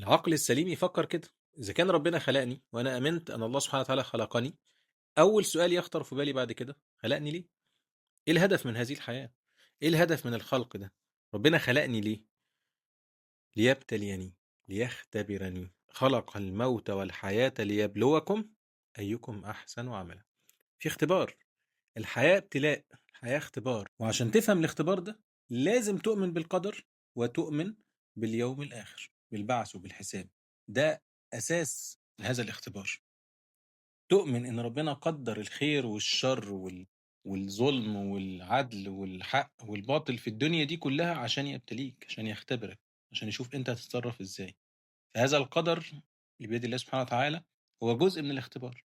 العقل السليم يفكر كده، إذا كان ربنا خلقني وأنا آمنت أن الله سبحانه وتعالى خلقني، أول سؤال يخطر في بالي بعد كده خلقني ليه؟ إيه الهدف من هذه الحياة؟ إيه الهدف من الخلق ده؟ ربنا خلقني ليه؟ ليبتليني، ليختبرني. خلق الموت والحياة ليبلوكم أيكم أحسن عملا. في اختبار، الحياة ابتلاء، الحياة اختبار. وعشان تفهم الاختبار ده لازم تؤمن بالقدر وتؤمن باليوم الآخر، بالبعث وبالحساب. ده أساس هذا الاختبار. تؤمن إن ربنا قدر الخير والشر والظلم والعدل والحق والباطل في الدنيا دي كلها عشان يبتليك، عشان يختبرك، عشان يشوف أنت هتتصرف إزاي. فهذا القدر اللي بيد الله سبحانه وتعالى هو جزء من الاختبار.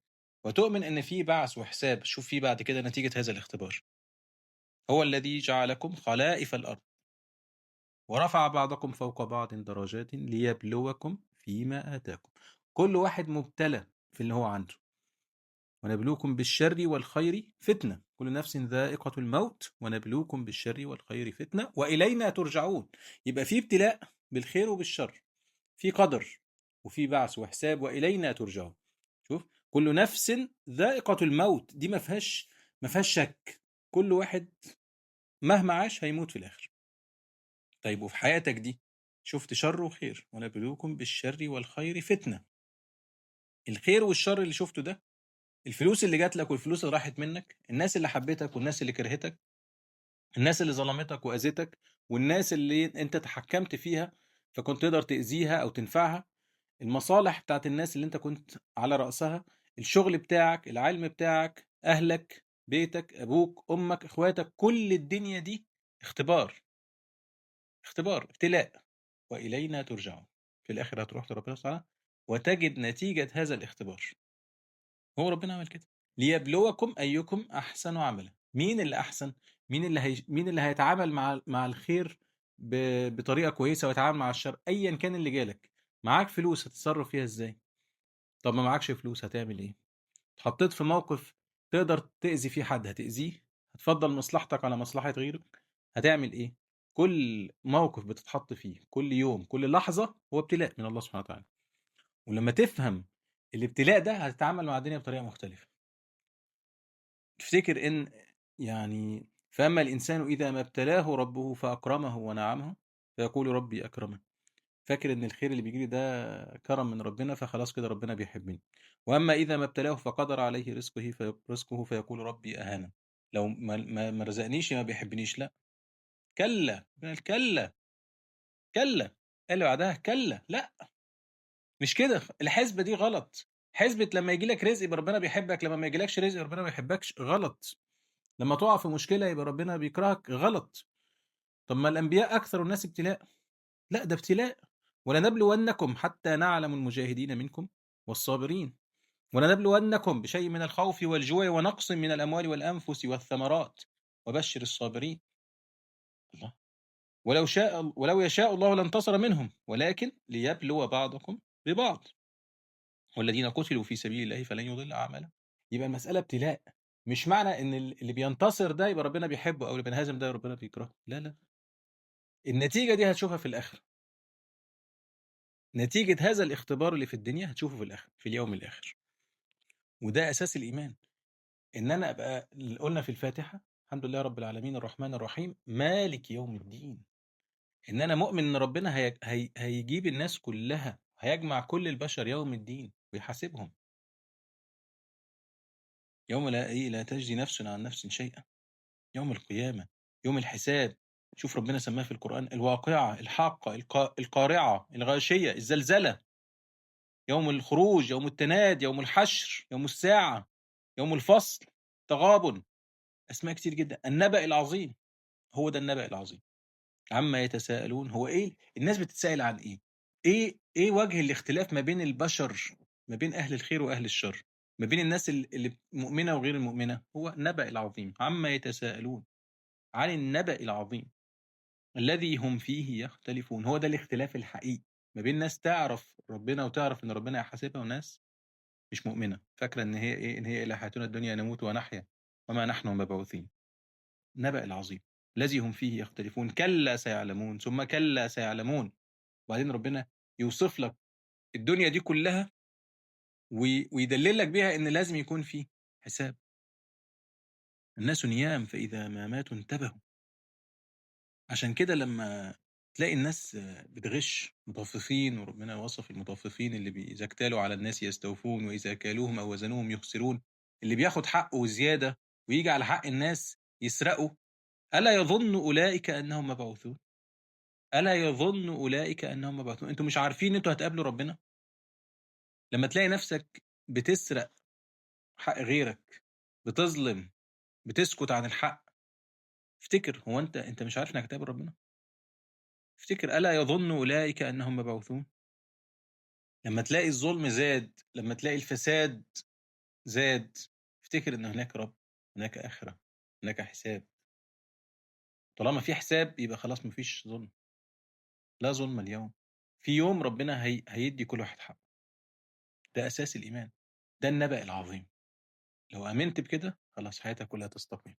وتؤمن إن في بعث وحساب، شوف في بعد كده نتيجة هذا الاختبار. هو الذي جعلكم خلائف الأرض ورفع بعضكم فوق بعض درجات ليبلوكم فيما آتاكم. كل واحد مبتلى في اللي هو عنده. ونبلوكم بالشر والخير فتنة، كل نفس ذائقة الموت ونبلوكم بالشر والخير فتنة وإلينا ترجعون. يبقى في ابتلاء بالخير وبالشر، في قدر وفي بعث وحساب وإلينا ترجعون. شوف، كل نفس ذائقة الموت دي ما فيهاش شك، كل واحد مهما عاش هيموت في الآخر. طيب وفي حياتك دي شفت شر وخير، ونبلوكم بالشر والخير فتنة. الخير والشر اللي شفته ده، الفلوس اللي جات لك والفلوس اللي راحت منك، الناس اللي حبيتك والناس اللي كرهتك، الناس اللي ظلمتك وأذتك، والناس اللي انت تحكمت فيها فكنت تقدر تأذيها أو تنفعها، المصالح بتاعت الناس اللي انت كنت على رأسها، الشغل بتاعك، العلم بتاعك، أهلك، بيتك، أبوك، أمك، إخواتك، كل الدنيا دي اختبار، اختبار، ابتلاء. وإلينا ترجعون. في الآخر هتروح لربنا سبحانه وتجد نتيجة هذا الاختبار. هو ربنا عمل كده ليبلوكم أيكم أحسن عملا. مين اللي أحسن؟ مين اللي هيتعامل مع الخير بطريقة كويسة ويتعامل مع الشر؟ أيا كان اللي جالك. معاك فلوس هتتصرف فيها إزاي؟ طب ما معاكش فلوس هتعمل إيه؟ اتحطيت في موقف تقدر تأذي فيه حد هتأذيه؟ هتفضل مصلحتك على مصلحة غيرك؟ هتعمل إيه؟ كل موقف بتتحط فيه، كل يوم، كل لحظة، هو ابتلاء من الله سبحانه وتعالى. ولما تفهم الابتلاء ده هتتعامل مع الدنيا بطريقة مختلفة. تفتكر إن يعني فأما الإنسان إذا ما ابتلاه ربه فأكرمه ونعمه فيقول ربي أكرمن. فاكر إن الخير اللي بيجيلي ده كرم من ربنا فخلاص كده ربنا بيحبني. وأما إذا ما ابتلاه فقدر عليه رزقه فيقول ربي أهانن. لو ما رزقنيش ما بيحبنيش. لا، كلا، كلا، كلا، اللي بعدها كلا، لا مش كده. الحسبة دي غلط. حسبة لما يجي لك رزق يبقى ربنا بيحبك، لما ما يجيلكش رزق ربنا ما بيحبكش، غلط. لما تقع في مشكلة يبقى ربنا بيكرهك، غلط. طب ما الأنبياء أكثر الناس ابتلاء. لا، ده ابتلاء. ولنبلونكم حتى نعلم المجاهدين منكم والصابرين ولنبلونكم بشيء من الخوف والجوع ونقص من الأموال والأنفس والثمرات وبشر الصابرين. الله، ولو يشاء الله لانتصر منهم ولكن ليبلو بعضكم ببعض والذين قتلوا في سبيل الله فلن يضل أعمالهم. يبقى المسألة ابتلاء. مش معنى ان اللي بينتصر ده يبقى ربنا بيحبه او اللي بينهزم ده ربنا بيكرهه. لا لا، النتيجة دي هتشوفها في الآخر. نتيجة هذا الاختبار اللي في الدنيا هتشوفه في الآخر، في اليوم الآخر. وده أساس الإيمان، إن أنا أبقى قلنا في الفاتحة الحمد لله رب العالمين الرحمن الرحيم مالك يوم الدين، إن أنا مؤمن إن ربنا هيجيب الناس كلها، هيجمع كل البشر يوم الدين ويحاسبهم. يوم لا تجزي نفس عن نفس شيئا، يوم القيامة، يوم الحساب. شوف ربنا سماه في القرآن الواقعة، الحاقة، القارعة، الغاشية، الزلزلة، يوم الخروج، يوم التناد، يوم الحشر، يوم الساعة، يوم الفصل، تغابن، أسماء كتير جدا. النبأ العظيم، هو ده النبأ العظيم. عما يتساءلون، هو إيه الناس بتتساءل عن إيه؟ إيه وجه الاختلاف ما بين البشر، ما بين أهل الخير وأهل الشر، ما بين الناس اللي مؤمنة وغير المؤمنة؟ هو النبأ العظيم. عما يتساءلون عن النبأ العظيم الذي هم فيه يختلفون. هو ده الاختلاف الحقيقي ما بين ناس تعرف ربنا وتعرف ان ربنا يحاسبها، وناس مش مؤمنة فاكرة ان هي ايه، ان هي الى حياتنا الدنيا نموت ونحيا وما نحن مبعوثين. نبأ العظيم الذي هم فيه يختلفون. كلا سيعلمون ثم كلا سيعلمون. وبعدين ربنا يوصف لك الدنيا دي كلها ويدلل لك بيها إن لازم يكون في حساب. الناس نيام فإذا ما ماتوا انتبهوا. عشان كده لما تلاقي الناس بتغش، مطففين، وربنا وصف المطففين اللي إذا اكتالوا على الناس يستوفون وإذا كالوهم أو وزنوهم يخسرون، اللي بياخد حقه زيادة ويجي على حق الناس يسرقوا. ألا يظن أولئك أنهم مبعوثون؟ ألا يظن أولئك أنهم مبعوثون؟ أنتوا مش عارفين أنتوا هتقابلوا ربنا؟ لما تلاقي نفسك بتسرق حق غيرك، بتظلم، بتسكت عن الحق، افتكر هو أنت مش عارف إنك هتقابل ربنا؟ افتكر ألا يظن أولئك أنهم مبعوثون؟ لما تلاقي الظلم زاد، لما تلاقي الفساد زاد، افتكر إن هناك رب، هناك آخرة، هناك حساب. طالما في حساب يبقى خلاص مفيش ظلم، لا ظلم اليوم. في يوم ربنا هيدي كل واحد حقه. ده أساس الإيمان، ده النبأ العظيم. لو آمنت بكده خلاص حياتك كلها تستقيم.